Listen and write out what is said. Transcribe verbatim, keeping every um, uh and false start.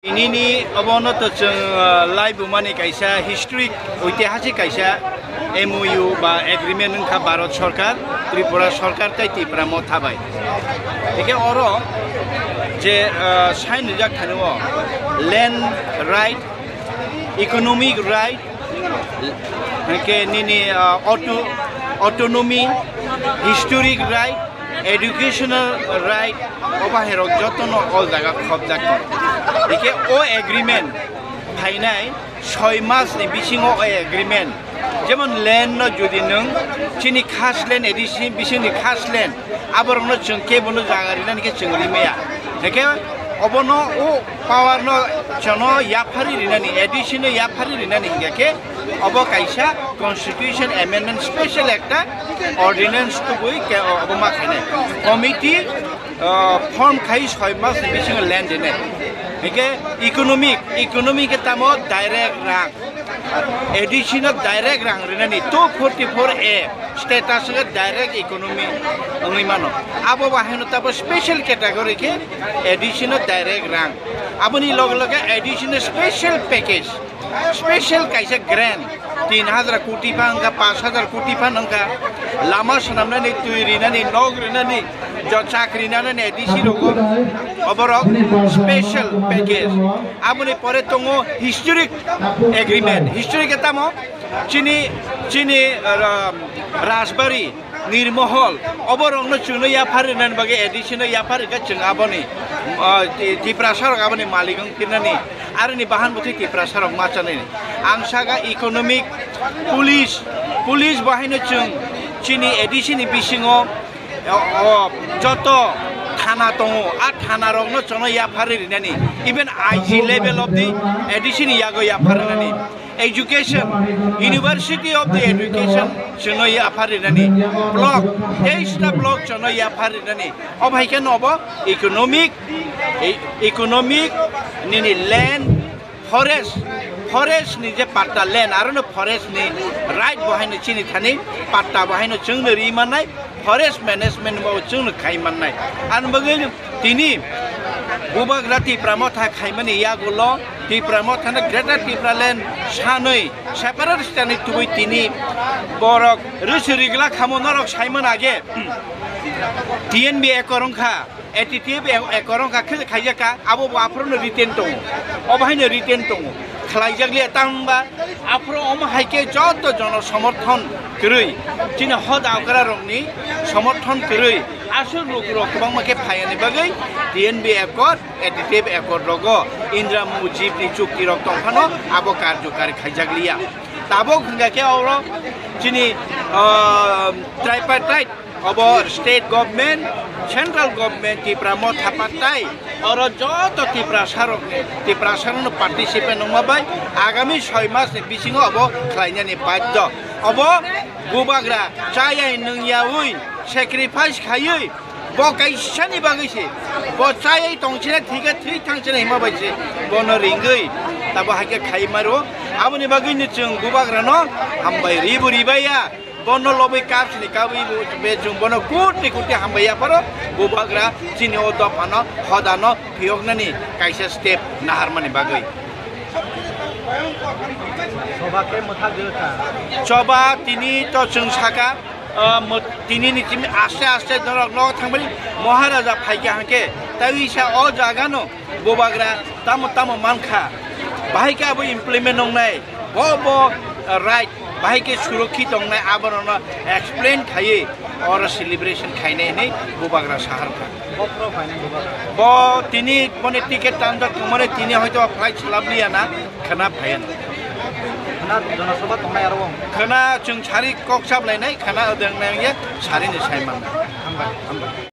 Nini obono to chwng, ah, laibumani kaisa historic, oitihasik kaisa M O U ba agreement wngkha Bharat Sarkar, Tripura Sarkar tei Tipra Motha bai. Hingke oro je, ah, sign rijak thani o land right, economic right, hingke nini, ah, auto-, autonomy, historic right, educational right, o bahairok jotono o jaga khobjak tongo. Hingke o agreement phainai soi mas ni bisingo o agreement, jemon land no jodi nwng chini khas land, A D C bisingni khas land, aborokno chwng kebono jaga rinani khe chwng rimaya. Hingke obono o power no chwngno yaphari rinani, A D C no yaphari rinani hingke khe obo kaisa constitution amendment special ekta ordinance tubui ke obo ma khainai. Committee, ah, form khai soi mas ni bisingo land rinai. Hingke economic, economic ke tamo direct rang. A D C no direct rang rinani two forty-four A status o direct economy wngwi mano. Abo bahai no tabo special category khe A D C no direct rang. Aboni loge loge A D C no special package, special kaisa grant tin hajar koti pha wngkha, panch hajar koti pha wngkha, lama swnamnani, twi rinani, nok rinani, jo chakri nanani A D C rogo, oborok special package. Aboni pore tongo historic agreement. Historic ke tamo? Chini, chini, ah, Rajbari, Nirmohol, oborokno chwngno yaphar rinani bagwi A D C no yaphar rikha chwng aboni, ah, Ti-, Tiprasa rok aboni malik wng pirnani, aroni bahan bwtwi Tiprasa rok ma chanani. Ang saka economic, police, police bo haino chwng chini A D C ni bisingo o, o, joto thana tongo, a thana rokno chwngno yaphar rinani, even I G level of the A D C ni yago yaphar rinani, education, University of the Education chwngno yaphar rinani, block, teista block chwngno yaphar rinani, o hai khe no obo economic, e-, economic nini land, forest, forest ni je patta land, aro no forest ni right bo haino chini thani patta bo haino chwngno ri mannai, forest management bo chwngno khai mannai. Ani bagwi tini Bubagra Tipra Motha khaimani yagulo Tipra Motha no Greater Tipraland sanwi separate state ni tubui tini borok rwswi rigla khamo norok saimano age T N B accord wngkha. A T T F e-, accord wngkha khe khaijak kha, abo bo aphuru no written tongo, obo haino written tongo, khlaijak liya, tamo wngba aphuru omo hai khe joto jono somorthon kwrwi, chini hoda okra rokni somorthon kwrwi, aswk lukurok kwbangma khe phaiyani bagwi T N B accord, A T T F accord rogo Indira Mujib ni chukti rok tongphano abo karjokari khaijak liya. Tabuk hwnkha khe oro chini, ah, tripartite Obo state government, central government, Tipra Motha pattai, oro joto Tiprasa rok, Tiprasa rokno participate wngma bai agami soi mas ni bisingo obo khlainani baddo. Obo bubagra chayai nwngyaui sacrifice khaiwi bo kaisani bagwi se, bo chayai tongchina thika thwi thangchina hima bai se bono ringwi tabo haikhe khai maro. Aboni bagwi no chwng bubagrano hambai ribu ribaiya. Bono lobwi kap sini kabwi bo, be chwng bono koti koti hambai yapharo, bubagra chini o dophano hodano phiyoknani kaisa step naharmani bagwi. Choba khe mwthagwi wngkha. Choba tini to chwng saka, ah, mw-, tini ni tini aste aste norok nogo thangmani Maharaja phaikha hwnkhe taiwi sa o jagano. Bubagra tamo tamo mankha, bahai khe abo implement wngnai, bo bo, uh, right, bahai khe surokkhi tongnai, abono explain khaiwi oro celebration khainai hinwi bubagra saharkha. Bo phoro phainai bubagra. Bo tini boni ticket tanjak tongmani tini hoito flight swlabliya na khwna phaiya na. Khwna Jana Sabha tongnai aro bo. Khwna chwng sari kok chaplainai khwna odeng nai ye sari ni sai mannai. Hambai, hambai.